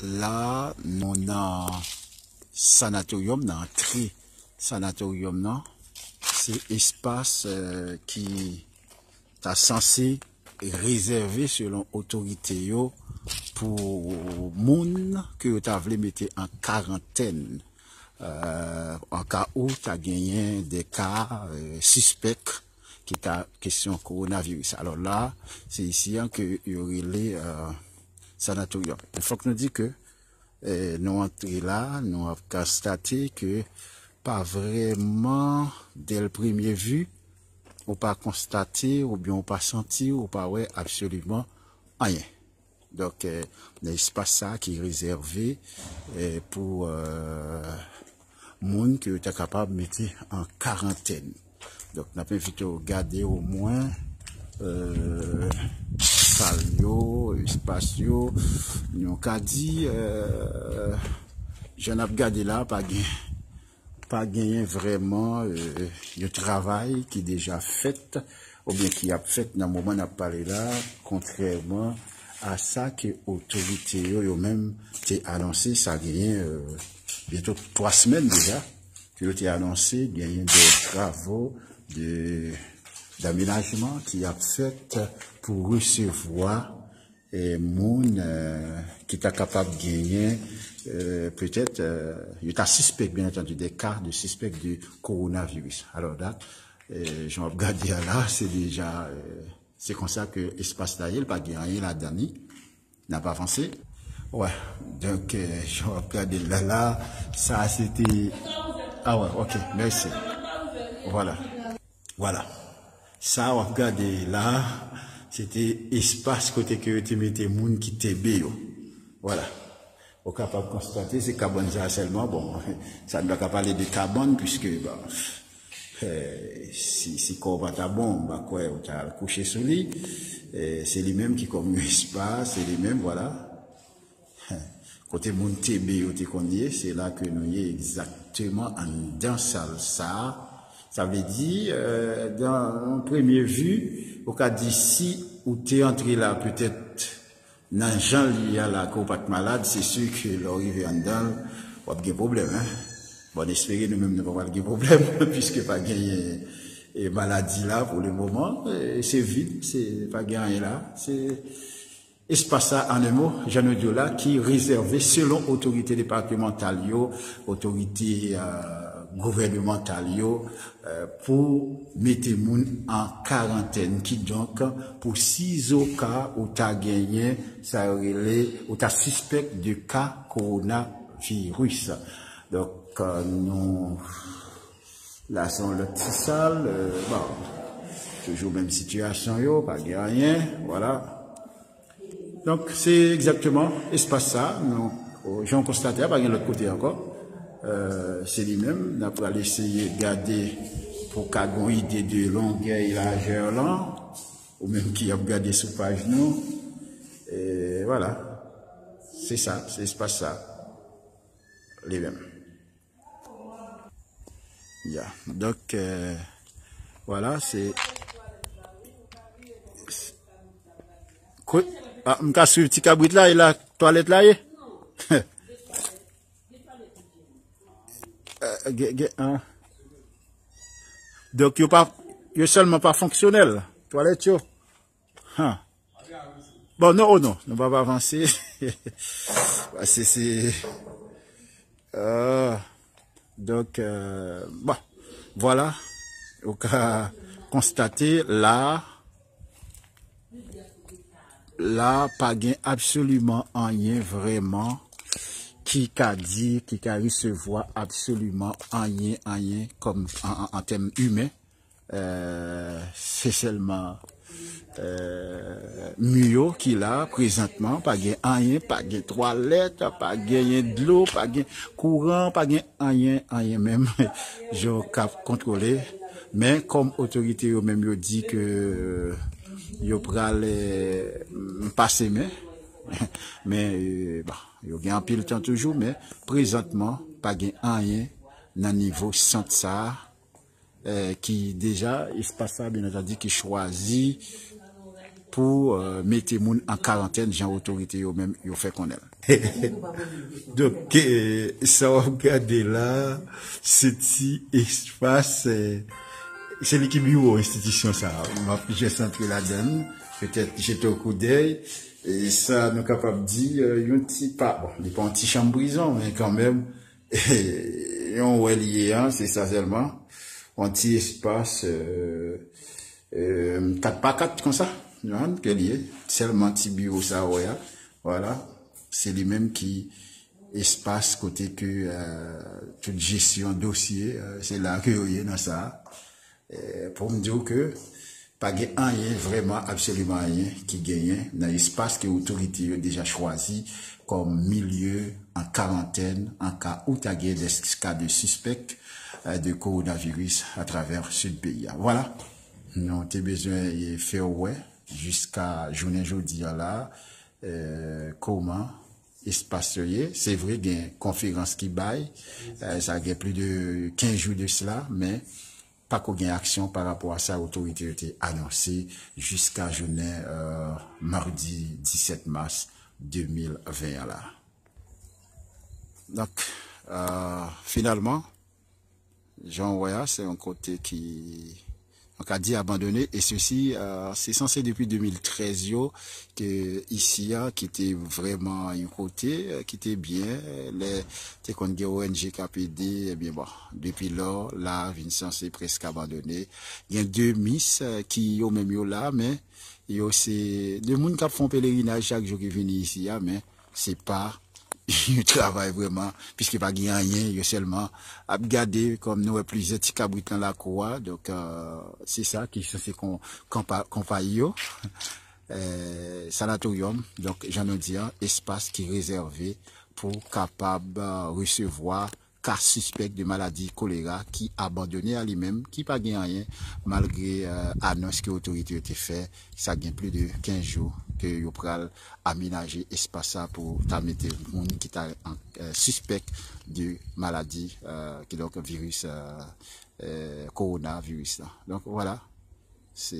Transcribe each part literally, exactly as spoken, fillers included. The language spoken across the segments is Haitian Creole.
La, nou nan sanatoryòm, nan antre sanatoryòm nan. Se espas, eh, ki ta sanse rezève, selon otorite yo, pou moun ke yo ta vle mete an karantèn. Eh, an ka ou ta genyen de ka, eh, sispèk ki ta kesyon kowonaviris. Alò la, se isi an ke yo rele, eh, sanatoryòm. Men fòk nou di ke, eh, nou antre la, nou ap konstate ke pa vrèman, dè l premye vi, ou pa konstate oubyen ou pa santi, ou pa wè absoliman anyen. Donk, eh, nan espas sa ki rezève, eh, pou, eh, moun ke yo ta kapab mete an karantèn. Donk, n ap envite w gade omwen, eh, sal yo, espas yo. Nou ka di, eh, jan n ap gade la, pa gen, pa genyen vrèman, eh, yon travay ki deja fèt oubyen ki ap fèt nan moman n ap pale la, kontrèman a sa ke otorite yo, yo menm te anonse, sa genyen, eh, byento twa semèn deja, ke yo te anonse genyen de travo de, damenajman ki ap fèt pou resevwa, eh, moun, eh, ki ta kapab genyen, eh, petèt, eh, yo ta sispèk, byen antandi, de ka de sispèk de kowonaviris. Alò la, eh, jan w ap gade a la, se deja, eh, se konsa ke espas la ye, l pa gen anyen ladan li. N ap avanse. Wè. Donk, eh, jan w ap gade l la, la, sa se te, ah wè, ok, mèsi. Vwala. Vwala. Sa w ap gade la, se te espas kote ke yo te mete moun ki tebe yo. Vwala. Ou kapab konstate, se kabann sa sèlman. Bon, sa n pa ka pale de kabann, piske, bon, eh, si, si kò w pa ta bon, m pa kwè ou ta al kouche sou li. Eh, se li menm ki kòm yon espas, se li menm, vwala. Kote moun tebe yo te konn ye, se la ke nou ye egzakteman anndan sal sa. Sa vle di, eh, dan yon premye vi, ou ka di si ou te antre la petèt nan jan l ye a la, ke w pa t malad, se si ke lè w rive anndan l, w ap gen pwoblèm, en. Bon, n espere nou menm nou pa pral gen pwoblèm, piske pa genyen, eh, maladi la pou le moman. Eh, se vid, se, pa gen anyen la. Se espas sa, an en mo, jan nou di w la, ki rezève selon otorite depatmantal yo, otorite, eh, gouvènemantal yo, eh, pou mete moun an karantèn. Kidonk, pou sizoka ou ta genyen, sa yo rele, ou ta sispèk de ka kowonaviris. Donk, eh, nou, la se yon lòt ti sal, eh, bon, toujou menm sitiyasyon yo, pa gen anyen, vwala. Donk, se egzakteman espas sa, nou, o, jan w konstate a, pa gen lòt kote ankò. Eh, se li menm, n ap pral eseye gade pou w ka gen yon ide de longè e lajè lan, ou menm ki ap gade sou paj nou. E vwala, se sa, se espas sa, li menm. Ya, donk, eh, vwala, se, se, ko-, ah, m ka swiv ti kabrit la, e la twalèt la ye? Eh, gen, gen, ah. Donk, yo pa, yo sèlman pa fonksyonèl, twalèt yo. Han. Bon, non, oh non, nou pa, pa avanse. Paske se, euh, donk, euh, bon, vwala. Ou ka konstate la, la, pa gen absoliman anyen vrèman ki ka di, ki ka resevwa absoliman anyen, anyen kòm an, an, an tèm imen. Euh, se sèlman, euh, mi yo ki la prezantman, pa gen anyen, pa gen twalèt, pa genyen dlo, pa gen kouran, pa gen anyen, anyen menm. Yo ka kontwole. Men kòm otorite yo menm yo di ke yo pral, euh, pase men. Men, euh, bon, yo gen anpil tan toujou, men prezantman, pa gen anyen nan nivo sant sa a, eh, ki deja, espas sa, byen antandi, ki chwazi pou mete moun an karantèn, jan otorite yo menm yo fè konnen l. Donk, sa w ap gade la, se ti espas, se li ki biwo enstitisyon sa a. M ap jis antre ladan l, petèt jete yon koudèy. E sa nou kapab di, yon ti pa, bon, li pa yon ti chanm prizon, men kanmenm, yon wè li ye a, se sa sèlman. Yon ti espas kat pa kat konsa, ke li ye. Sèlman ti biwo sa wè a. Vwala. Se li menm ki espas kote ke tout jesyon dosye, se la ke yo ye nan sa. Pou m di w ke pa gen anyen, vrèman, absoliman anyen ki genyen nan espas ke otorite yo deja chwazi kòm milye an karantèn an ka ou ta gen des ka de sispèk de kowonaviris atravè sid peyi a. Vwala, nou te bezwen fè w wè jiska jounen jodi a la, kòman espas yo ye. Se vre, gen konferans ki bay, sa gen plis de kenz jou de sela, men pako gen aksyon pa rapò a sa otorite yo te anonse jiska jounen madi disèt mas de mil ven an la. Donk, finalman, jan w wè a, se yon kote ki, nou ka di, abandone, e sesi, se sanse depi de mil trèz yo, ke isi a, ki te vrèman yon kote ki te byen, lè te konn gen O N G k ap ede, ebyen bon, depi lò, la vin sanse prèske abandone. Gen de mis ki yo menm yo la, men yo se de moun k ap fè yon pelerinaj chak jou ki vini isi a, men se pa yon travay vrèman, piske pa gen anyen, yo sèlman ap gade, kòm nou wè plizyè ti kabrit nan lakou a, donk se sa ki sanse konpayi yo. Sanatoryòm, donk jan nou di a, espas ki rezève pou kapab resevwa ka sispèk de maladi kolera ki abandone a li menm, ki pa gen anyen, malgre anons ke otorite yo te fè, sa gen plis de kenz jou ke yo pral amenaje espas sa pou ta mete moun ki ta sispèk de maladi, kidonk viris, kowonaviris la. Donk, vwala. Se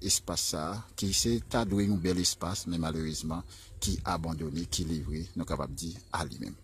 espas sa a, ki se ta dwe yon bèl espas, men malerezman, ki abandone, ki livre, nou kapab di, a li menm.